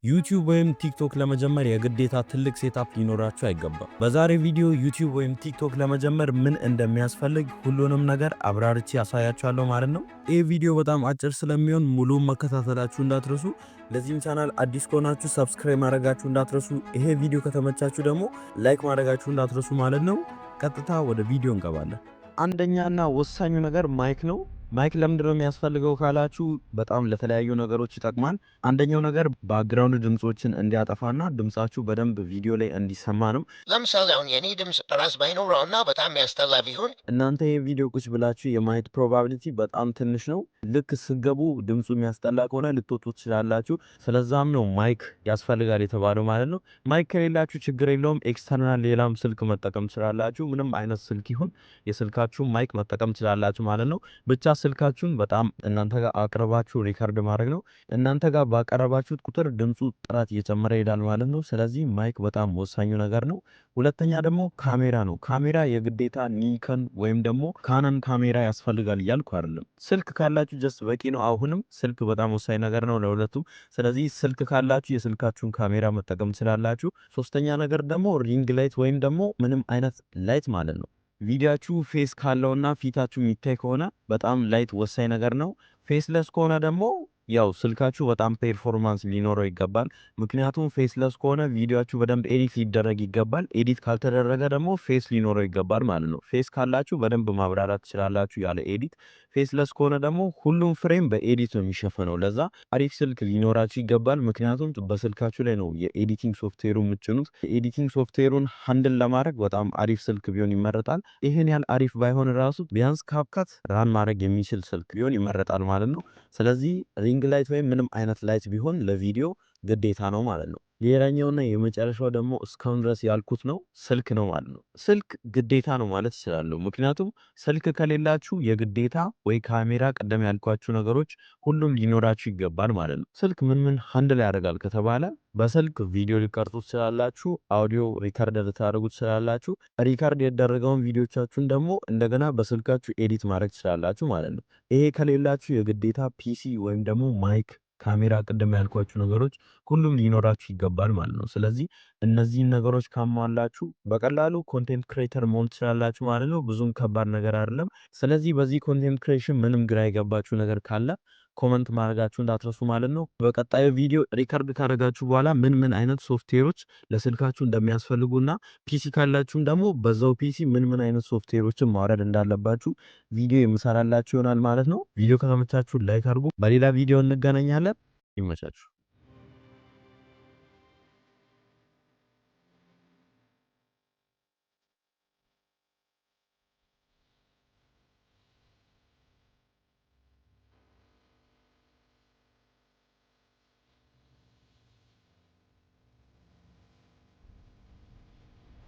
ዩቲዩብ ወይም ቲክቶክ ለመጀመር የግዴታ ትልቅ setup ሊኖራችሁ አይገባም። በዛሬ ቪዲዮ ዩቲዩብ ወይም ቲክቶክ ለመጀመር ምን እንደሚያስፈልግ ሁሉንም ነገር አብራርቼ አሳያችኋለሁ ማለት ነው። ይህ ቪዲዮ በጣም አጭር ስለሚሆን ሙሉውን መከታተላችሁ እንዳትረሱ። ለዚህም ቻናል አዲስ ከሆናችሁ subscribe ማድረጋችሁ እንዳትረሱ። ይሄ ቪዲዮ ከተመቻችሁ ደግሞ like ማድረጋችሁ እንዳትረሱ ማለት ነው። ቀጥታ ወደ ቪዲዮ እንገባለን። አንደኛና ወሳኙ ነገር mic ነው። Mic ለምንድን ነው የሚያስፈልገው ካላችሁ በጣም ለተለያዩ ነገሮች ይጠቅማል። አንደኛው ነገር background ድምፆችን እንዲያጠፋና ድምጻችሁ በደንብ ቪዲዮ ላይ እንዲሰማ ነው። ለምሳሌ አሁን የኔ ድምፅ ጥራት ባይኖረው እና በጣም የሚያስጠላ ቢሆን እናንተ ይህ ቪዲዮ ቁጭ ብላችሁ የማየት probability በጣም ትንሽ ነው። ልክ ስትገቡ ድምፁ የሚያስጠላ ከሆነ ልትወጡ ትችላላችሁ። ስለዛም ነው mic ያስፈልጋል የተባለው ማለት ነው። Mic ከሌላችሁ ችግር የለውም። External ሌላም ስልክ መጠቀም ትችላላችሁ። ምንም አይነት ስልክ ይሁን የስልካችሁ mic መጠቀም ትችላላችሁ ማለት ነው። ብቻ ስልካችሁን በጣም እናንተ ጋር አቅርባችሁ record ማድረግ ነው። እናንተ ጋር ባቀረባችሁት ቁጥር ድምፁ ጥራት እየጨመረ ይሄዳል ማለት ነው። ስለዚህ mic በጣም ወሳኙ ነገር ነው። ሁለተኛ ደግሞ ካሜራ ነው። ካሜራ የግዴታ ኒከን ወይም ደግሞ ካነን ካሜራ ያስፈልጋል እያልኩ አይደለም። ስልክ ካላችሁ just በቂ ነው። አሁንም ስልክ በጣም ወሳኝ ነገር ነው ለሁለቱም። ስለዚህ ስልክ ካላችሁ የስልካችሁን ካሜራ መጠቀም ትችላላችሁ። ሶስተኛ ነገር ደግሞ ring light ወይም ደግሞ ምንም አይነት light ማለት ነው። ቪዲዮአችሁ face ካለውና ፊታችሁ የሚታይ ከሆነ በጣም light ወሳኝ ነገር ነው። Faceless ከሆነ ደግሞ ያው ስልካችሁ በጣም performance ሊኖረው ይገባል። ምክንያቱም faceless ከሆነ ቪዲዮአችሁ በደንብ edit ሊደረግ ይገባል። Edit ካልተደረገ ደግሞ face ሊኖረው ይገባል ማለት ነው። Face ካላችሁ በደንብ ማብራራት ትችላላችሁ ያለ edit። Faceless ከሆነ ደግሞ ሁሉም frame በ edit ነው የሚሸፈነው። ለዛ አሪፍ ስልክ ሊኖራችሁ ይገባል። ምክንያቱም በስልካችሁ ላይ ነው የ editing software ኡ የምትጭኑት። የ editing software ኡን handle ለማድረግ በጣም አሪፍ ስልክ ቢሆን ይመረጣል። ይህን ያህል አሪፍ ባይሆን ራሱ ቢያንስ CapCut run ማድረግ የሚችል ስልክ ቢሆን ይመረጣል ማለት ነው። ስለዚህ ring light ወይም ምንም አይነት light ቢሆን ለቪዲዮ ግዴታ ነው ማለት ነው። ሌላኛውና የመጨረሻው ደግሞ እስካሁን ድረስ ያልኩት ነው፣ ስልክ ነው ማለት ነው። ስልክ ግዴታ ነው ማለት እችላለሁ። ምክንያቱም ስልክ ከሌላችሁ የግዴታ ወይ ካሜራ፣ ቀደም ያልኳችሁ ነገሮች ሁሉም ሊኖራችሁ ይገባል ማለት ነው። ስልክ ምን ምን handle ያደርጋል ከተባለ በስልክ ቪዲዮ ሊቀርጹ ትችላላችሁ፣ audio record ልታደርጉ ትችላላችሁ። Record የተደረገውን ቪዲዮቻችሁን ደግሞ እንደገና በስልካችሁ edit ማድረግ ትችላላችሁ ማለት ነው። ይሄ ከሌላችሁ የግዴታ PC ወይም ደግሞ mic፣ ካሜራ፣ ቅድም ያልኳችሁ ነገሮች ሁሉም ሊኖራችሁ ይገባል ማለት ነው። ስለዚህ እነዚህን ነገሮች ካሟላችሁ በቀላሉ content creator መሆን ትችላላችሁ ማለት ነው። ብዙም ከባድ ነገር አይደለም። ስለዚህ በዚህ content creation ምንም ግራ የገባችሁ ነገር ካለ comment ማድረጋችሁ እንዳትረሱ ማለት ነው። በቀጣዩ ቪዲዮ record ካደረጋችሁ በኋላ ምን ምን አይነት ሶፍትዌሮች ለስልካችሁ እንደሚያስፈልጉና PC ካላችሁም ደግሞ በዛው PC ምን ምን አይነት ሶፍትዌሮችን ማውረድ እንዳለባችሁ ቪዲዮ የምሰራላችሁ ይሆናል ማለት ነው። ቪዲዮ ከተመቻችሁ like አድርጉ። በሌላ ቪዲዮ እንገናኛለን። ይመቻችሁ።